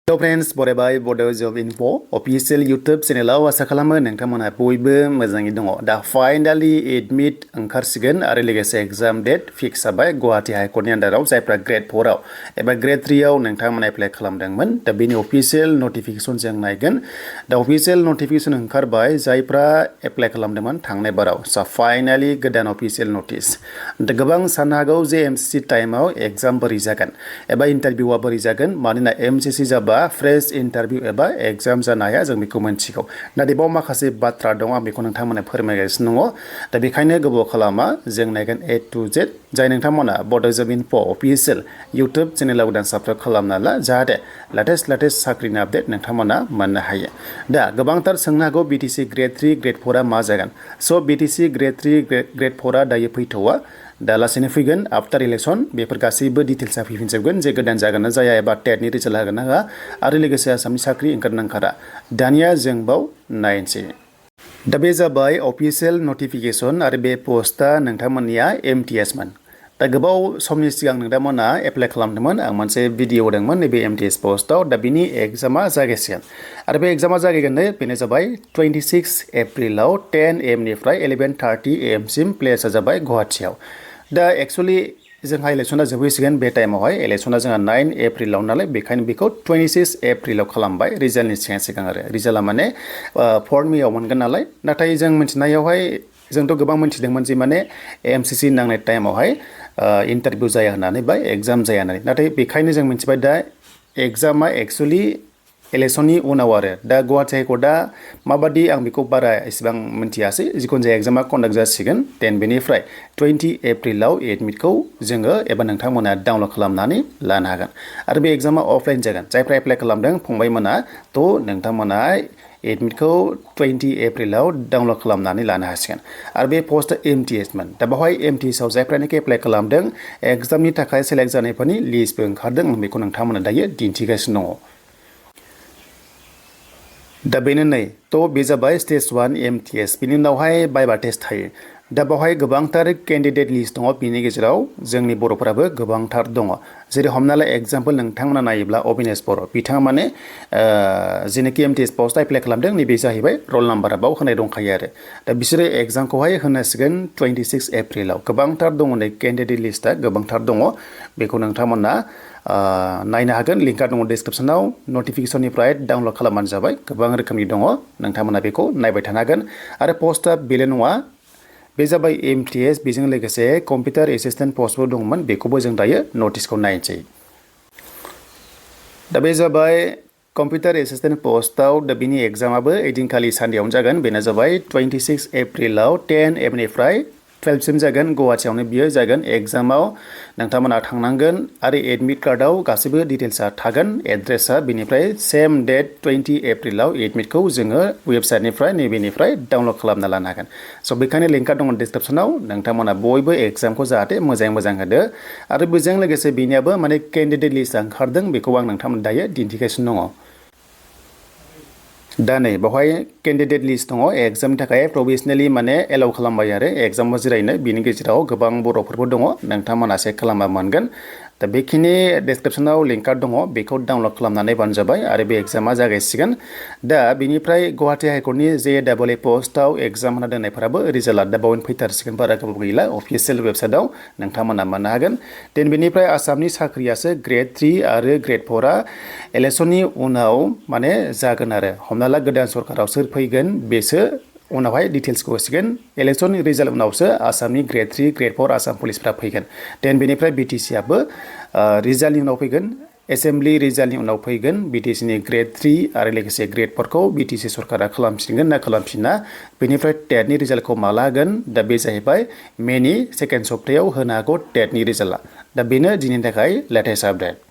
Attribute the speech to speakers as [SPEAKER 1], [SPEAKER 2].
[SPEAKER 1] Hello friends, बरायबाय Bodo Job Info official YouTube channel आसा खालामो नोंथांमोनहा बयबो मोजाङै दङ। दा फाइनाली एडमिट ओंखारसिगोन आरो लोगोसे एग्जाम डेट फिक्स जाबाय गुवाहाटी हाई कर्टनि आन्डाराव जायफ्रा ग्रेड 4 आव एबा ग्रेड 3 आव नोंथांमोना एप्लाइ खालामदोंमोन। दा बेनि अफिशियेल नटिफिकेशन जों नायगोन। दा अफिशियेल नटिफिकेशन ओंखारबाय जायफ्रा एप्लाइ खालामदोंमोन थांनाय बाराव। स फाइनाली गोदान अफिशियेल नटिस। दा गोबां साननो हागौ जे एमसीसी टाइमाव एग्जाम बोरै जागोन एबा इन्टारभिउआ बोरै जागोन मानोना एमसीसी जाबा फ्रेश इन्टारभिउ एबा एग्जाम जानो हाया जों बेखौ मिन्थिगौ। नाथाय बाव माखासे बाथ्रा दं आं बेखौ नोंथांमोननो फोरमायगासिनो दङ। दा बेखायनो गोबाव खालामा जों नायगोन A to Z जाय नोंथांमोना Bodo Job Info अफिशियेल इउटुब चेनेलाव गोदान साबस्क्राइब खालामना ला जाहाथे लेटेस्ट साख्रिनि आपडेट नोंथांमोना मोननो हायो। दा गोबांथार सोंनो हागौ BTC ग्रेड 3 ग्रेड 4 आ मा जागोन। स BTC ग्रेड 3 ग्रेड 4 आ दायो फैथ'वा। दा लासैनो फैगोन आफ्टार इलेक्शन बेफोर गासैबो डिटेल्सआ फैफिनजोबगोन जे गोदान जागोन ना जाया एबा टेटनि रिजाल्ट होगोन ना होआ आरो लोगोसे आसामनि साख्रि ओंखारना ओंखारा। दानिया जों बाव नायनोसै। दा बे जाबाय अफिशियेल नटिफिकेशन आरो बे पस्टआ नोंथांमोननिया MTS मोन। दा गोबाव समनि सिगां नोंथांमोना एप्लाइ खालामदोंमोन आं मोनसे भिडिअ होदोंमोन नैबे MTS पस्टआव। दा बिनि एग्जामा जागायसिगोन आरो बे एग्जामा जागायगोन बेनो जाबाय 26 एप्रिलाव 10 AM निफ्राय 11:30 AM सिम प्लेसआ जाबाय गुवाहाटीआव। दा एक्चुअली जोंहा इलेक्शना जोबहैसिगोन बे टाइमावहाय इलेक्शना जोंहा 9 एप्रिलाव नालाय बेखायनो बेखौ 26 एप्रिलाव खालामबाय रिजाल्टनि सिगां आरो रिजाल्टआ माने 4 मेआव मोनगोन नालाय। नाथाय जों मिथिनायावहाय जोंथ' गोबां मिथिदोंमोन जे माने एमसीसी नांनाय टाइमावहाय इन्टारभिउ जाया होननानै बा एग्जाम जाया होननानै। नाथाय बेखायनो जों मिथिबाय दा एग्जामा एक्चुअली इलेक्शननि उनाव आरो दा गुवाहाटी हाई कर्टआ माबादि आं बेखौ बारा एसेबां मिथियासै। जिखुनु जाया एग्जामा कन्डाक्ट जासिगोन बेनिफ्राय 20 एप्रिलाव एडमिटखौ जोङो एबा नोंथांमोना डाउनलड खालामनानै लानो हागोन आरो बे एग्जामा अफलाइन जागोन। जायफ्रा एप्लाइ खालामदों फंबायमोना थ' नोंथांमोना एडमिटखौ 20 एप्रिलाव डाउनलड खालामनानै लानो हासिगोन आरो बे पस्टआ MTS मोन। दा बेवहाय MTS आव जायफ्रानोखि एप्लाइ खालामदों एग्जामनि थाखाय सेलेक्ट जानायफोरनि लिस्टबो ओंखारदों आं बेखौ नोंथांमोना दायो दिन्थिगासिनो दङ। दा बेनो नै थ' बे जाबाय स्टेज 1 MTS बिनि उनावहाय बाइबा टेस्ट थायो। दा बेवहाय गोबांथार केन्डिडेट लिस्ट दङ बिनि गेजेराव जोंनि बर'फोराबो गोबांथार दङ। जेरै हमना ला एग्जाम्पल नोंथांमोना नायोब्ला अबिनेश बर' बिथाङा माने जेनाखि MTS पस्ट एप्लाइ खालामदों नैबे जाहैबाय रल नाम्बारा बाव होनाय दंखायो आरो। दा बिसोरो एग्जामखौहाय होनांसिगोन 26 एप्रिलाव। गोबांथार दङ नै केन्डिडेट लिस्टआ गोबांथार दङ बेखौ नोंथांमोना नायनो हागोन। लिंकआ दङ डिसक्रिपसनाव नटिफिकेशननिफ्राय डाउनलड खालामबानो जाबाय। गोबां रोखोमनि दङ नोंथांमोना बेखौ नायबाय थानो हागोन आरो पस्टआ बेल' नङा बे जाबाय MTS बेजों लोगोसे कम्पिउटार एसिस्टेन्ट पस्टबो दंमोन बेखौबो जों दायो नटिसखौ नायनोसै। दा बे जाबाय कम्पिउटार एसिस्टेन्ट पस्टआव दा बिनि एग्जामाबो ओइदिनखालि सानडेआवनो जागोन। बेनो जाबाय 26 एप्रिलाव 10 AM निफ्राय 12 सिम जागोन गुवाहाटीआवनो बियो जागोन। एग्जामाव नोंथांमोना थांनांगोन आरो एडमिट कार्डआव गासैबो डिटेल्सआ थागोन एड्रेसा बेनिफ्राय सेम डेट 20 एप्रिलाव एडमिटखौ जोङो वेबसाइटनिफ्राय नैबेनिफ्राय डाउनलड खालामना लानो हागोन। स' बेखायनो लिंकआ दङ डिसक्रिपसनाव नोंथांमोना बयबो एग्जामखौ जाहाथे मोजां होदो आरो बेजों लोगोसे बेनियाबो माने केन्डिडेट लिस्टआ ओंखारदों बेखौ आं नोंथांमोन दायो दिन्थिगासिनो दङ। दा नै बेवहाय केन्डिडेट लिस्ट दङ एग्जामनि थाखाय प्रभिजनेलि माने एलाउ खालामबाय आरो एग्जामाव जिरायनो। बिनि गेजेराव गोबां बर'फोरबो दङ नोंथांमोना चेक खालामबा मोनगोन। दा बेखिनि डिसक्रिपसनाव लिंकआ दङ बेखौ डाउनलड खालामनानै बानो जाबाय आरो बे एग्जामा जागायसिगोन। दा बेनिफ्राय गुवाहाटी हाई कर्टनि JAA पस्टआव एग्जाम होना दोननायफोराबो रिजाल्टआ दा बावैनो फैथारसिगोन बारा गोबाव गैला अफिसियेल वेबसाइटआव नोंथांमोना मोननो हागोन। बेनिफ्राय आसामनि साख्रियासो ग्रेड 3 आरो ग्रेड 4 आ इलेक्शननि उनाव माने जागोन आरो। हमना ला गोदान सरकाराव सोर फैगोन बेसो उनावहाय डिटेल्सखौ होसिगोन। इलेक्शन रिजाल्ट उनावसो आसामनि ग्रेड 3 ग्रेड 4 आसाम पुलिसफ्रा फैगोन। बेनिफ्राय BTC आबो रिजाल्टनि उनाव फैगोन। एसेम्बलि रिजाल्टनि उनाव फैगोन BTC नि ग्रेड 3 आरो लोगोसे ग्रेड 4 खौ BTC सरकारा खालामफिनगोन ना खालामफिना। बेनिफ्राय टेटनि रिजाल्टखौ माला होगोन दा बे जाहैबाय मेनि सेकेन्ड सप्तायाव होनो हागौ टेटनि रिजाल्टआ। दा बेनो दिनैनि थाखाय लेटेस्ट आपडेट।